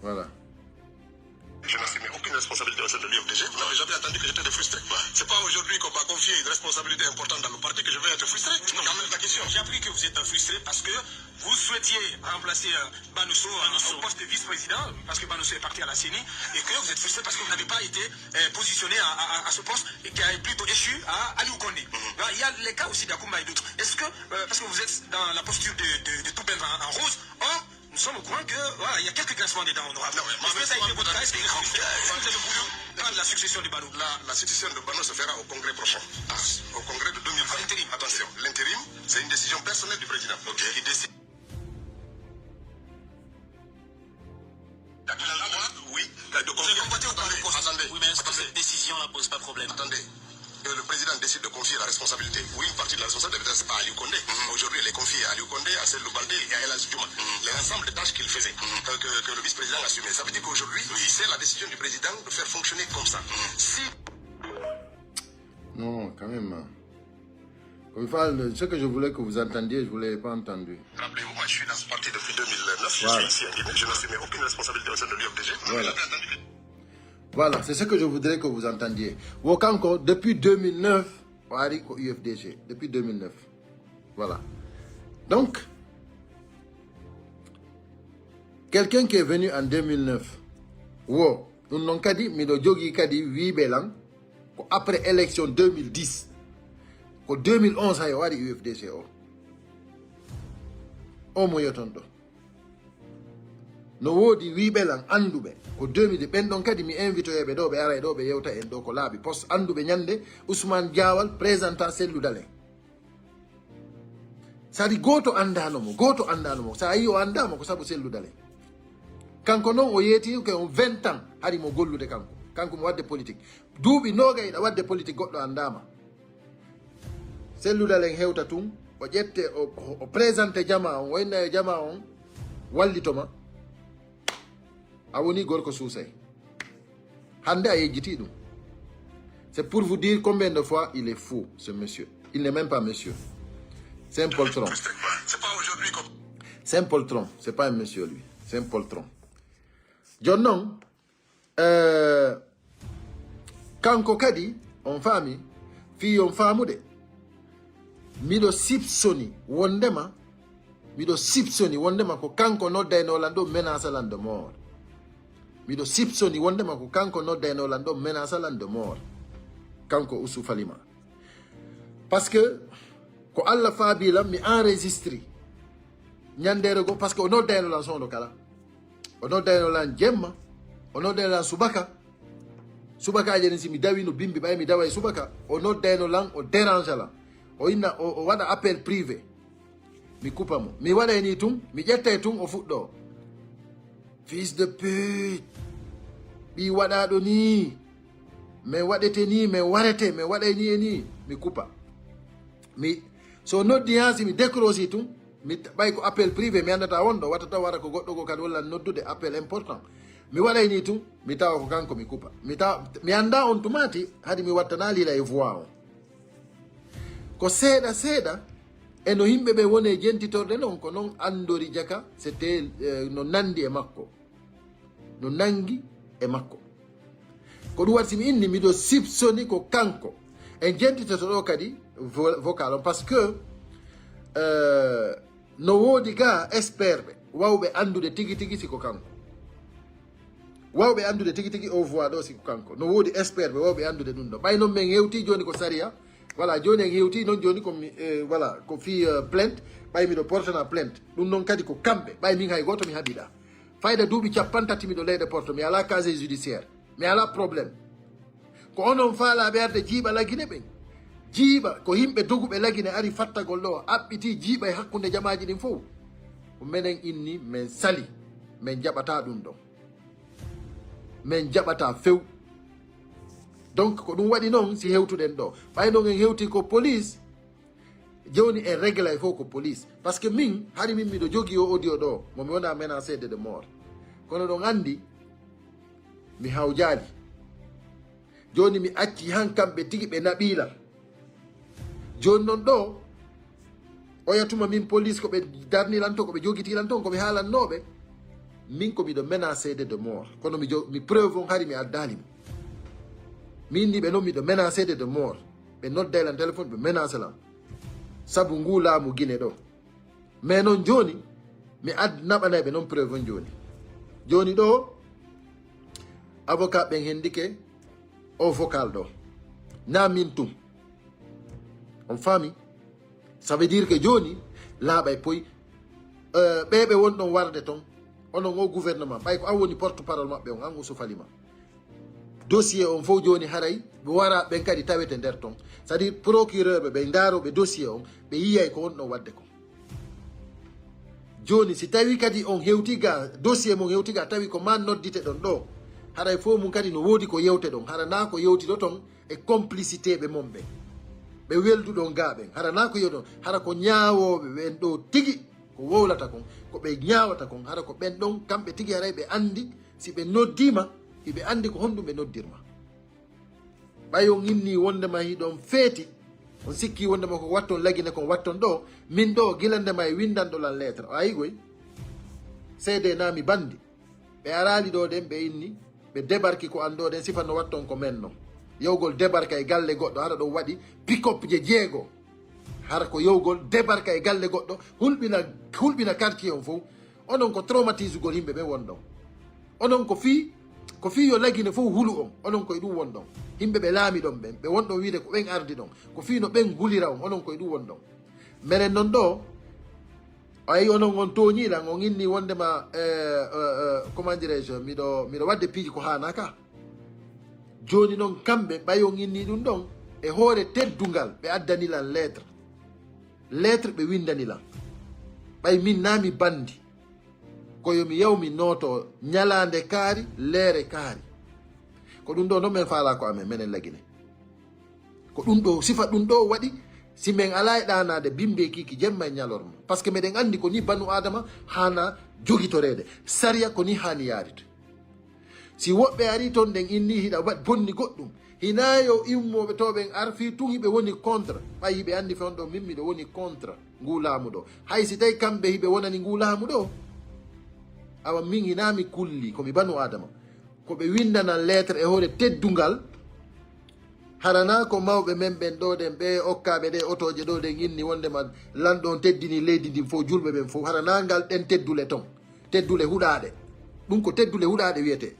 Voilà. Je n'assume aucune responsabilité au sein de l'U F D G. Vous n'avez jamais entendu que j'étais frustré. C'est pas aujourd'hui qu'on m'a confié une responsabilité importante dans le parti que je vais être frustré. Non, la question. J'ai appris que vous êtes frustré parce que vous souhaitiez remplacer euh, Banousso euh, au poste de vice-président, parce que Banousso est parti à la C E N I, et que vous êtes frustré parce que vous n'avez pas été euh, positionné à, à- à ce poste et qui a plutôt échu à Aliou Condé. Là, il y a les cas aussi d'Akoumba et d'autres. Est-ce que, euh, parce que vous êtes dans la posture de, de, de tout peindre en, en rose, or, nous sommes au courant que voilà, il y a quelques grincements des dents honorables. Non, mais Est-ce que ça a été moi, votre cas? Est-ce que vous êtes frustré? moi, Est-ce que vous avez voulu prendre la succession de Bano? La, la succession de Bano se fera au congrès prochain. Au congrès de deux mille vingt. Intérim. Attention, l'intérim, c'est une décision personnelle du président. Qui décide. Il a le droit, oui, de Vous avez convoité ou pas le poste? Attendez, Oui, mais est-ce que attendez, cette décision la pose pas problème? Attendez. Que le président décide de confier la responsabilité, ou une partie de la responsabilité, c'est pas Aliou Condé. Aujourd'hui, elle est confiée à Aliou Condé, à Cellou Baldé et à El Hadj Diouma. L'ensemble des tâches qu'il faisait, que, que, que le vice-président assumait. Ça veut dire qu'aujourd'hui, c'est la décision du président de faire fonctionner comme ça. Si Non, quand même. Comme il faut, ce que je voulais que vous entendiez, je ne vous l'avais pas entendu. Rappelez-vous, moi je suis dans ce parti depuis deux mille neuf, je Voilà. suis ici en Guinée, je n'assume aucune responsabilité au sein de l'U F D G. Voilà. Voilà, c'est ce que je voudrais que vous entendiez. Wo kanko, depuis deux mille neuf, o ari ko U F D G, depuis deux mille neuf. Voilà. Donc, quelqu'un qui est venu en deux mille neuf, wo, ɗum noon kadi, miɗo jogii kadi wiiɓe lan, ko après élection deux mille dix, ko deux mille onze hay o ari U F D G o. O mo yoton ɗo. No woodi wiiɓe lan annduɓe ko deux mille, ɓen ɗon kadi mi invitoyeɓe ɗo, ɓe ara e ɗo, ɓe yewta en ɗo ko laaɓi. Pos annduɓe ñande Ousmane Diawal présenta Cellou Dalein. Sadi gooto anndaano mo, gooto anndaano mo. So a yii o anndaama ko sabu Cellou Dalein. Kanko noon o yeeti ko on vingt ans hari mo gollude kanko. Kanko mo waɗde politique. Duuɓi noogay ɗa waɗde politique goɗɗo anndaama. Cellou Dalein hewta tun, o ƴette, o, o, o présente jama on, o inna e jama on, wallito ma. A woni gorko suusay. Hannde a yejjiti ɗum. C'est pour vous dire combien de fois il est fou, ce monsieur. Il n'est même pas monsieur. C'est un poltron. C'est pas aujourd'hui comme C'est un poltron. C'est pas un monsieur, lui. C'est un poltron. Jooni noon, eh, kanko kadi, on faami, fii on faamude. Miɗo sipsoni wondema, miɗo sipsoni wondema ko kanko noddaynoo lan ɗo menace lan de mort. Miɗo sipsoni wondema ko kanko noddaynoo lan ɗo menace lan de mort. Kanko Ousou Falima. Parce que ko Allah faabi lan mi enregistre ñandeere goo, parce que o noddaynoo lan soondo kala. O noddaynoo lan jemma, o noddaynoo lan subaka. Subakaaji ɗin si mi dawi no bimbi ɓay mi daway subaka. O noddaynoo lan, o dérange lan. O inna, o, o waɗa appel privé. Mi kupa mo. Mi waɗay ni tun, mi ƴettay tun o fuɗɗoo. Fils de pute. Ɓii waɗaaɗo nii. Men waɗete nii, men warete, men waɗay nii e nii. Mi kupa. Mi, so noddi haa si mi décroche tun, mi ɓay ko appel privé, mi anndataa won ɗo, wata taw wara ko goɗɗo goo kadi walla noddude appel important. Mi waɗay nii tun, mi tawa ko kanko mi kupa. Mi tawa, mi anndaa on tumaati, hadi mi wattanaa lila e voix on. Ko seeɗa seeɗa, e no yimɓe ɓe woni e jentitorde non, ko non anndori Jaka, c'était, eh, no nanndi e makko. No nanngi e makko. Ko ɗum waɗi si mi inni, miɗo sipsoni ko kanko. En jentitoto ɗo kadi vo- vocal on, par ce que euh, no woodi ga expertɓe wawɓe anndude tigi tigi si ko kanko. Wawɓe anndude tigi tigi o voix ɗo si ko kanko. No woodi expertɓe wawɓe anndude ɗum ɗo. Ɓay noon men hewti jooni ko sariya. Voilà, jooni en hewti noon jooni ko mi, eh, voilà, ko fii euh, plainte. Ɓay miɗo portana plainte. Ɗum noon kadi ko kamɓe. Ɓay min hay gooto mi haɓiɗa. Fayda duuɓi cappantati miɗo leyɗe porto. Mi alaa casier judiciaire. Mi alaa problème. Ko onon faalaaɓe arde jiiɓa Lagine ɓen. Jiiɓa ko yimɓe doguɓe Lagine ari fattagol ɗo, aɓɓiti jiiɓa e hakkunde jamaaji ɗin fow. Ko menen inni men sali, men jaɓataa ɗum ɗon. Men jaɓataa few. Donc ko ɗum waɗi noon si hewtuɗen ɗo. Ɓay noon en hewti ko police, jooni en reglay fof ko police. Par ce que min, hari min miɗo jogii o audio ɗo, mo mi wona menacé de mort. Kono ɗon anndi, mi hawjaali. Jooni mi acci han kamɓe tigi ɓe naɓiila. Jooni noon ɗo, oya tuma min police ko ɓe darnilan to, ko ɓe jogitilan toon, ko ɓe haalannooɓe. Min ko miɗo menacé de mort. Kono mi, jo, mi preuve on hari mi addaali mo. Min ni ɓe noon miɗo menacé de mort. Ɓe nodda lan téléphone, ɓe menacé lan. Sabu ngu laamu Gine ɗo. Mais noon jooni, mi ad naɓanay ɓe noon preuve on jooni. Jooni ɗo, avocat ɓen hendike o vocal ɗo. Na min tum. On faami? Ça veut dire que jooni, laaɓay poy, euh, ɓe ɓe won ɗon warde ton, onon o gouvernement, ɓay ko an woni porte parole maɓɓe on, an Ousou Falima. Dossier on fof jooni haray, ɓe wara ɓen kadi tawete nder ton. C'est-à-dire procureur ɓe, ɓe ndaaro ɓe dossier on, ɓe yiyay ko won ɗon wadde kon. Jooni si tawi kadi on hewti ga, dossier mon hewti ga, tawi ko ma noddite ɗon ɗo, haray fof mum kadi no woodi ko yewte ɗon, hara na ko yewti ɗo ton, e complicité ɓe mon ɓen. Ɓe welduɗon ga ɓen. Hara na ko yewɗon. Hara ko ñaawooɓe ɓen ɗo tigi ko wowlata kon, ko ɓe ñaawata kon. Hara ko ɓen ɗon, kamɓe tigi haray ɓe anndi si ɓe noddiima, hiɓe anndi ko honɗum ɓe noddirma. Ɓay on inni wondema hiɗon feeti, on sikki wondema ko watton Lagine kon watton ɗo, min ɗo gila ndema e windanɗo lan lettre. A yigoy? C D na mi bandi. Ɓe araali ɗo ɗen, ɓe inni, ɓe débarki ko an ɗo ɗen, sifa no watton ko men non. Yewgol débarka e galle goɗɗo, hara ɗon waɗi pick-up je jeego. Hara ko yewgol débarka e galle goɗɗo, hulɓina, hulɓina quartier on fof. Onon ko traumatisugol yimɓe ɓe won ɗon. Onon ko fii, ko fii yo Lagine fof hulu on. Onon ko e ɗum won ɗon. Yimɓe ɓe laami ɗon ɓen, ɓe won ɗon wiide ko ɓen ardi ɗon. Ko fii no ɓen hulira on, onon ko e ɗum won ɗon. Menen non ɗo, ayi onon on tooñii lan, on inni wondema, eh, eh, eh, comment dirais-je, miɗo, miɗo waɗde piiji ko haanaa ka. Jooni non kamɓe, ɓay on inni ɗum ɗon, e hoore teddungal, ɓe addani lan lettre. Lettre ɓe windani lan. Ɓay min naa mi bandi. Ko yo mi yaw mi nooto ñalaande kaari, leere kaari. Ko ɗum ɗo non men faalaa ko amen, menen Lagine. Ko ɗum ɗo, sifa ɗum ɗo waɗi, si men alaa e ɗaanaade bimbe kiiki jemma e ñalorma. Par ce que meɗen anndi ko ni banu Aadama haana jogitoreede. Sariya ko ni haani yaarita. Si woɓɓe arii ton ɗen inni hiɗa waɗ bonni goɗɗum, hinaa yo immooɓe to ɓen ar fii tun hiɓe woni contre. Ɓay hiɓe anndi fewndo min miɗo woni contre nguu laamu ɗo. Hay si tawi kamɓe hiɓe wonani nguu laamu ɗo, awa min hinaa mi kulli, ko mi banu Aadama. Ko ɓe winndana lettre e hoore teddungal. Hara na ko mawɓe men ɓen ɗo ɗen, ɓe okkaaɓe ɗe otooje ɗo ɗen inni wondema lanɗo on teddini leydi ndin fof, julɓe ɓen fof. Hara na ngal ɗen teddule ton. Teddule huɗaaɗe. Ɗum ko teddule huɗaaɗe wiyetee.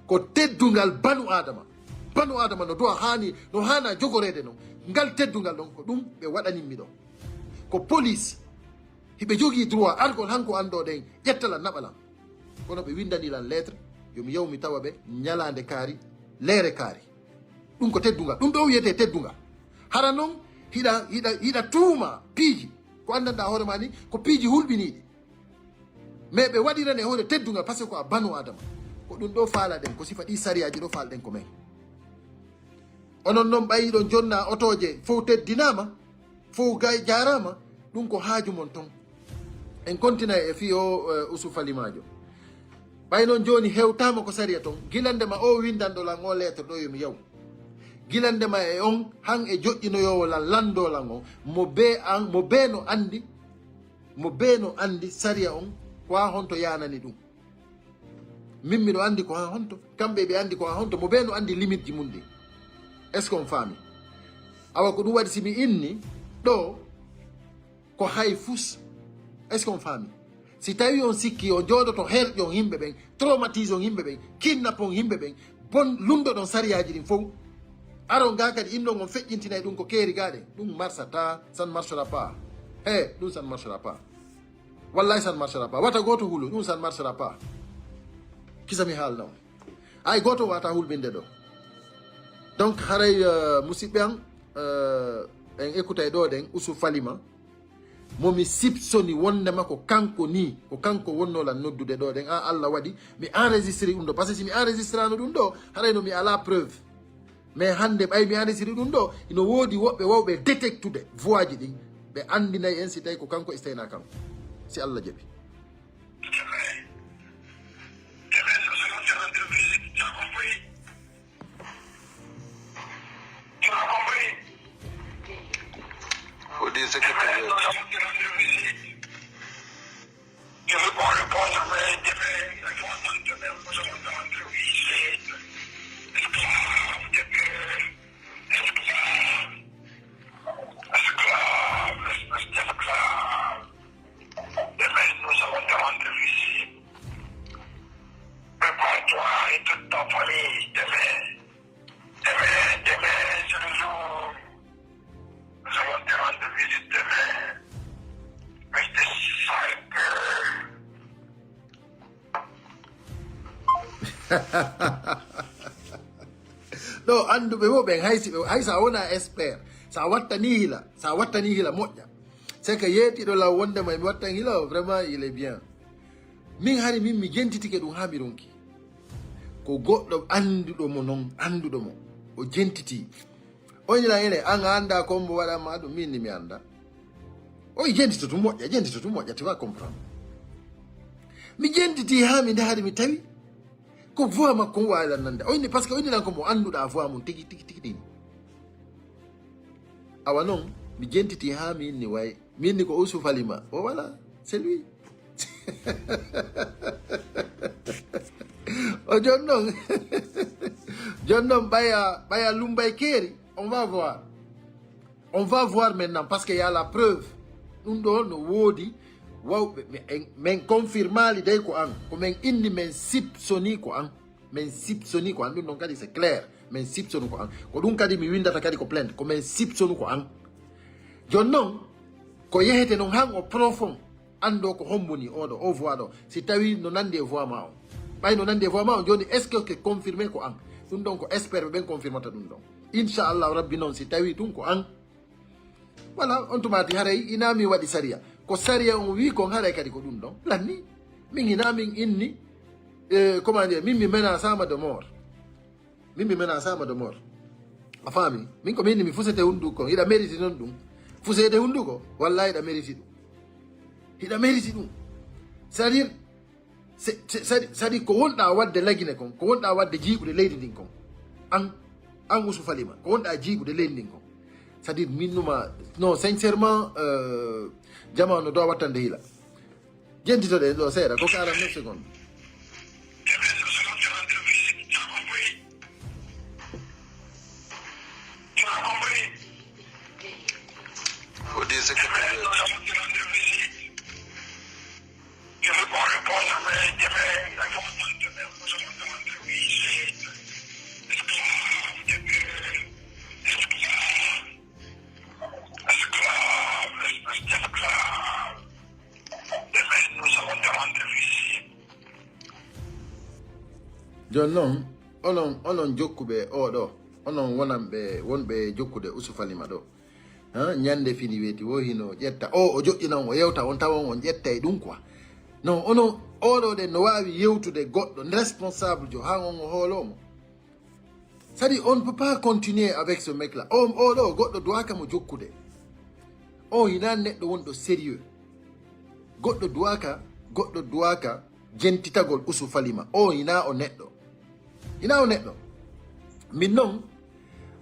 Ko teddungal banu Aadama. Banu Aadama no duwa haani, no haana jogoreede non. Ngal teddungal ɗon, ko ɗum ɓe waɗanin mi ɗo. Ko police. Hiɓe jogii droit argol hanko an ɗo ɗen, ƴetta lan, naɓa lan. Kono ɓe windani lan lettre, yo mi yaw mi tawa ɓe ñalaande kaari, leere kaari. Ɗum ko teddungal. Ɗum ɗo wiyetee teddungal. Hara non hiɗa, hiɗa, hiɗa tuuma piiji. Ko anndanɗaa hoore ma ni, ko piiji hulɓiniiɗi. Mais ɓe waɗiran e hoore teddungal, par ce que ko a banu Aadama. Ko ɗum ɗo faalaɗen, ko sifa ɗi sariyaaji ɗo faalaɗen ko men. Onon non ɓay hiɗon jonna otooje, fow teddinaama, fow gay jaaraama, ɗum ko haaju mon ton. En kontinay e fii o, eh, Usufa Limaajo. Ɓay non jooni hewtaama ko sariya ton, gila ndema o windanɗo lan o lettre ɗo yo mi yaw. Gila ndema e on, han e joƴƴinoyoowo lan, lanndoo lan on, mo bee an, mo bee no anndi, mo bee no anndi sariya on, ko haa honto yaanani ɗum. Min miɗo anndi ko haa honto, kamɓe ɓe anndi ko haa honto, mo bee no anndi limite ji mun ɗin. Est-ce que on faami? Awa ko ɗum waɗi si mi inni ɗo ko hay fus. Est-ce qu'on faami? Si tawi on sikki on jooɗoto herƴon yimɓe ɓen, traumatise on yimɓe ɓen, kidnappe on yimɓe ɓen, bon lundoɗon sariyaaji ɗin fow. Aron ga kadi innon on feƴƴintinay ɗum ko keeri ga ɗen. Ɗum marsata, ça ne marchera pas. He, ɗum ça ne marchera pas. Wallahi ça ne marchera pas. Wata gooto hulu, ɗum ça ne marchera pas. Kisa mi haalna on. Ay gooto wata hulɓinde ɗo. Donc haray euh, musidɓe an euh, en écoutay ɗo ɗen usu falima. Mo mi sipsoni wondema ko kanko ni ko kanko wonno lan noddude ɗo ɗen a Allah waɗi mi enregistré ɗum ɗo parce que si mi enregistrano ɗum ɗo haray no mi ala preuve. Mais hannde ɓay mi enregistré ɗum ɗo ino woodi woɓɓe wawɓe détectude voix ji ɗin ɓe anndinay en si tawi ko kanko istayna kanko si Allah jaɓi. Faut dire ce que tu veux. Demain, nous allons te rendre visite. Prépare-toi et toute ta famille. Demain, demain, demain, c'est le jour. Nous allons te rendre visite demain. Reste sale que ɗo annduɓe fof ɓen hay si ɓe hay sa wona expert sa wattani hila sa wattani hila moƴƴa c'est que yeetiɗo law wondema mi wattan hila o vraiment il est bien. Min hari min mi jentitike ɗum ha mi ronki ko goɗɗo annduɗo mo noon annduɗo mo o jentiti. On ila ene an a annda ko mbo waɗanma ɗum min ni mi annda. O jentito tu moƴƴa jentito tu moƴƴa tu wa comprendre. Mi jentiti ha mi ndahari mi tawi ko voix makko on wawi lan nande o inni parce que o inni lan ko mo annduɗa voix mum tigi tigi tigi tigi. Awa noon mi jentiti ha mi inni way mi inni ko Ousou Falima o wala c'est lui. O jon noon jon noon ɓaya ɓaya lumbay keeri on va voir. On va voir maintenant parce que y a la preuve. Ɗum ɗo no woodi wawɓe men confirmali dey ko an ko men inni men sipsoni ko an. Men sipsoni ko an ɗum ɗon kadi c'est clair. Men sipsonu ko an ko ɗum kadi mi windata kadi ko plainte ko men sipsonu ko an. Jon noon ko yehete noon han o profond anndo ko hombo ni oɗo o voix ɗo si tawi no nandi e voix ma on ɓay no nandi e voix ma on joni est ce que ke confirmé ko an? Ɗum ɗon ko expert ɓe ɓen confirmata ɗum ɗon. Inchallahu rabbi noon si tawi tun ko an. Wala on tumati haray ina mi waɗi sariya ko sariya on wi kon haray kadi ko ɗum ɗon lanni. Min ina min inni e comment dire min mi menasama de mort. Min mi menasama de mort. A faami min ko min inni mi fusete hunduko kon hiɗa mérite noon ɗum. Fusede hunduko walla hiɗa mérite ɗum. Hiɗa mérite ɗum. C'est à dire c'est à dire ko wonɗa wadde lagine kon ko wonɗa wadde jiiɓude leydi ndin kon. An an Ousou Falima ko wonɗa jiiɓude leydi ndin kon. C'est à dire min numa non sincèrement euh, jama no dowa wattande hila. Jentitoɗen ɗo seeɗa ko quarante-neuf secondes. Faut dire ce que tu veux. Jooni noon onon onon jokkuɓe oɗo onon wonanɓe wonɓe jokkude usufalima ɗo. Ñande fini weeti wo hino ƴetta o o joƴƴina on o yewta on tawa on on ƴetta e ɗum quoi. Non onon oɗo ɗen no waawi yewtude goɗɗo responsable jo haa on o hooloomo. C'est-à-dire on ne peut pas continuer avec ce mec là. O oɗo goɗɗo duwaka mo jokkude. O hina neɗɗo wonɗo sérieux. Goɗɗo duwaka goɗɗo duwaka jentitagol usufalima o hina o neɗɗo. Hina o neɗɗo. Min noon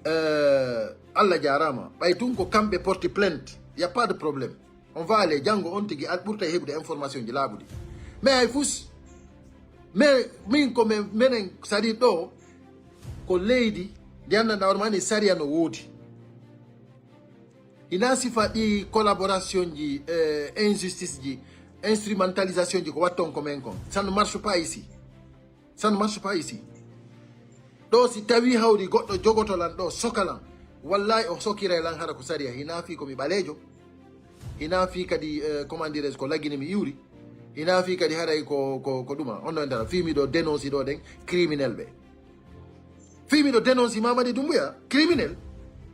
euh, Allah jarama ɓay tun ko kamɓe porti plainte. Y a pas de problème. On va aller janngo on tigi al ɓurta heɓude information ji laaɓuɗi. Mais hay fus mais min ko men menen sadi ɗo ko leydi ndi anndanɗa on mani sariya no woodi. Ina sifa ɗi collaboration ji, eh, injustice ji, instrumentalisation ji ko watton ko men kon. Ça ne marche pas ici. Ça ne marche pas ici. Ɗo si tawi hawri goɗɗo jogoto lan ɗo, soka lan, wallahi o sokiray lan hara ko sariya. Hina fi ko mi ɓaleejo. Hina fi kadi, eh, comment dirais-je, ko lagine mi iwri. Hina fi kadi haray ko, ko, ko ɗuma. On no entara fi miɗo dénonce ɗo ɗen criminel ɓe. Fi miɗo dénonce Mamadi Doumbouya, criminel.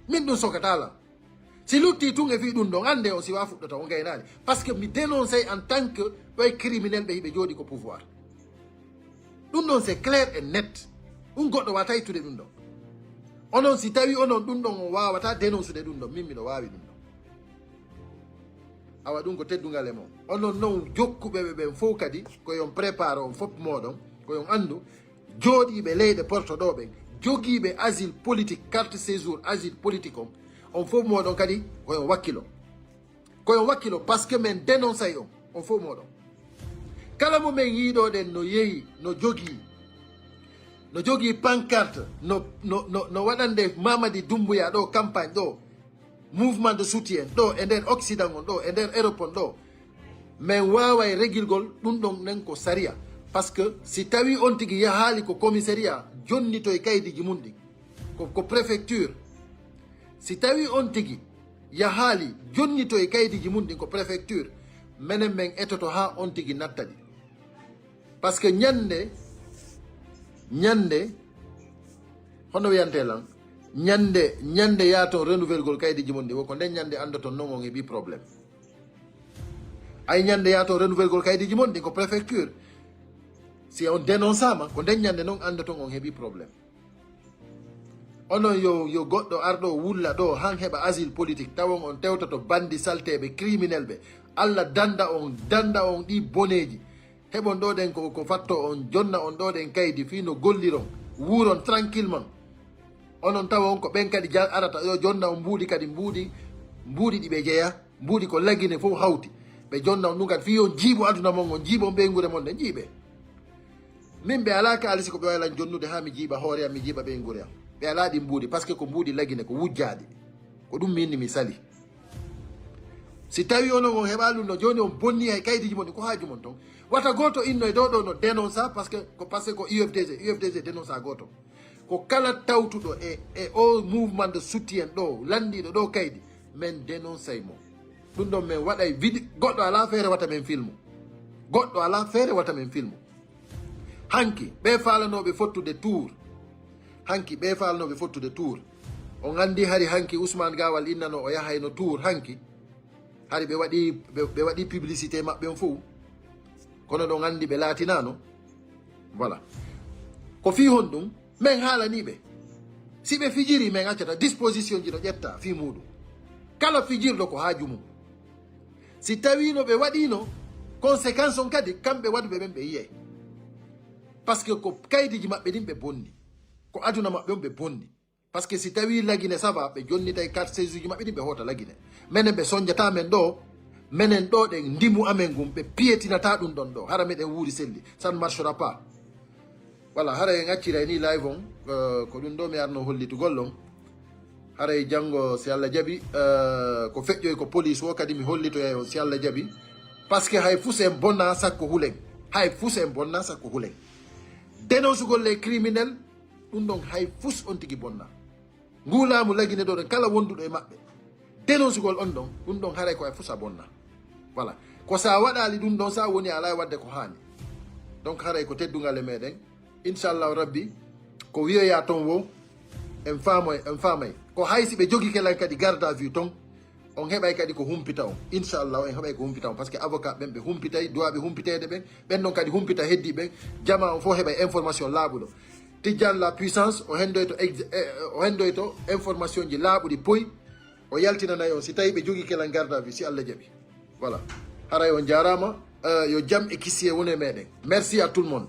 Min ɗum sokata lan. Si lutti tun e fi ɗum ɗon, annde on si wa fuɗɗota, on gaynaali. Parce que mi dénonce en tant que ɓay criminel ɓe hiɓe jooɗi ko pouvoir. Ɗum ɗon c'est clair et net. Ɗum goɗɗo wata ittude ɗum ɗon. Onon si tawi onon ɗum ɗon on wawata dénonce de ɗum ɗon, min miɗo wawi ɗum ɗon. Awa ɗum ko teddungal e mon. Onon non jokkuɓe ɓe ɓen fof kadi ko yon prépare on fof moɗon, ko yon anndu jooɗiiɓe leyɗe porto ɗo ɓen, jogiiɓe asile politique, carte séjour asile politique on, on fof moɗon kadi ko yon wakkilo. Ko yon wakkilo parce que men dénoncay on, on fof moɗon. Kala mo men yiiɗoɗen no yehi, no jogii, no jogii pancarte, no, no, no, no waɗande Mamadi Doumbouya ɗo campagne ɗo, mouvement de soutien ɗo e nder Occident on ɗo, e nder Europe on ɗo, men waaway regilgol ɗum ɗon nen ko sariya. Parce que si tawi on tigi yahaali ko commissariat, jonnitoy kaydiji mum ɗin. Ko, ko préfecture. Si tawi on tigi yahaali, jonnitoy kaydiji mum ɗin ko préfecture. Menen men etoto haa on tigi natta ɗi. Parce que ñande, ñande, hono wiyante lan, ñande, ñande yaaton renouvelgol kaydiji mon ɗi, wo ko nden ñande anndoton non on heɓi problème. Ay ñande yaaton renouvelgol kaydiji mon ɗi ko préfecture. Si on dénonçama, ko nden ñande non anndoton on heɓi problème. Onon yo, yo goɗɗo arɗo wulla ɗo, han heɓa asile politique, tawon on tewtoto bandi salteɓe, criminel ɓe. Allah danda on, danda on ɗi boneji. Heɓon ɗo ɗen ko, ko fatto on, jonna on ɗo ɗen kaydi, fii no golliron, wuuron tranquillement. Onon tawa on ko ɓen kadi ja-, arata, yo jonna on mbuuɗi kadi, mbuuɗi, mbuuɗi ɗi ɓe jeya, mbuuɗi ko lagine fof hawti. Ɓe jonna on ɗum kadi, fii on jiibo aduna mon on, jiibo on ɓeynguure mon ɗen, jiiɓe. Min ɓe alaa kaalisi ko ɓe wawi lan jonnude haa mi jiiɓa hoore am, mi jiiɓa ɓeynguure am. Ɓe alaa ɗi mbuuɗi, parce que ko mbuuɗi lagine, ko wujjaaɗi. Ko ɗum min mi sali. Si tawi onon on heɓa ɗum ɗo, jooni on bonni hay kaydiji mon ɗi, ko haaju mon ton. Wata gooto inno e ɗo ɗo no dénonça, parce que ko, parce que ko U F D G, U F D G dénonça gooto. Ko kala tawtuɗo e, e o mouvement de soutien ɗo, landiɗo ɗo kaydi, men dénoncay mo. Ɗum ɗon men waɗay vide-, goɗɗo alaa feere wata men filmu. Goɗɗo alaa feere wata men filmu. Hanki, ɓe faalanooɓe fottude tour. Hanki, ɓe faalanooɓe fottude tour. On anndi hari hanki Ousmane Gawal innano o yahayno tour hanki. Hari ɓe waɗi, ɓe, ɓe waɗi publicité maɓɓe on fof. Kono ɗon anndi ɓe laatinaano. Voilà. Ko fii honɗum? Men haalanii ɓe. Si ɓe fijiri, men accata disposition ji no ƴetta fii muuɗum. Kala fijirɗo ko haaju mum. Si tawiino ɓe waɗiino conséquence on kadi, kamɓe waɗuɓe ɓen ɓe yiyay. Parce que ko kaydiji maɓɓe ɗin ɓe bonni. Ko aduna maɓɓe on ɓe bonni. Parce que si tawi lagine ça va, ɓe jonnitay carte séjour ji maɓɓe ɗin ɓe hoota lagine. Menen ɓe sonjata men ɗo, menen ɗo ɗen ndimu amen ngun, ɓe piyetinata ɗum ɗon ɗo. Hara meɗen wuuri selli. Ça ne marchera pas. Voilà, hara en acciray ni live on, euh, ko ɗum ɗo mi arno hollitugol on. Haray janngo, si Allah jaɓi, euh, ko feƴƴoy ko police o kadi mi hollitoyay on, si Allah jaɓi. Parce que hay fus en bonna sakko hulen. Hay fus en bonna sakko hulen. Dénoncugol les criminels, ɗum ɗon hay fus on tigi bonna. Ngu laamu lagine ɗo ɗen kala wonduɗo e maɓɓe. Dénoncugol on ɗon, ɗum ɗon haray ko hay fus a bonna. Voilà. Ko sa waɗali ɗum ɗon, sa woni ala e wadde ko haani. Donc haray ko teddungal e meɗen. Inchallahu Rabbi, ko wiyoya ton wo, en faamoy, en faamay. Ko hay si ɓe jogi kelan kadi garde à vue ton, on heɓay kadi ko humpita on. Inchallahu, en heɓay ko humpita on. Parce que avocat ɓen ɓe humpitay, duwaɓe humpiteede ɓen, ɓen non kadi humpita heddi ɓen, jama on fof heɓay information laaɓuɗo. Tijjan la puissance, o hendoyto ex-, eh, o hendoyto information ji laaɓuɗi poy, o yaltinanay on si tawi ɓe jogi kelan garde à vue, si Allah jaɓi. Voilà. Haray on jaaraama, euh, yo jam e kisiye wone meɗen. Merci à tout le monde.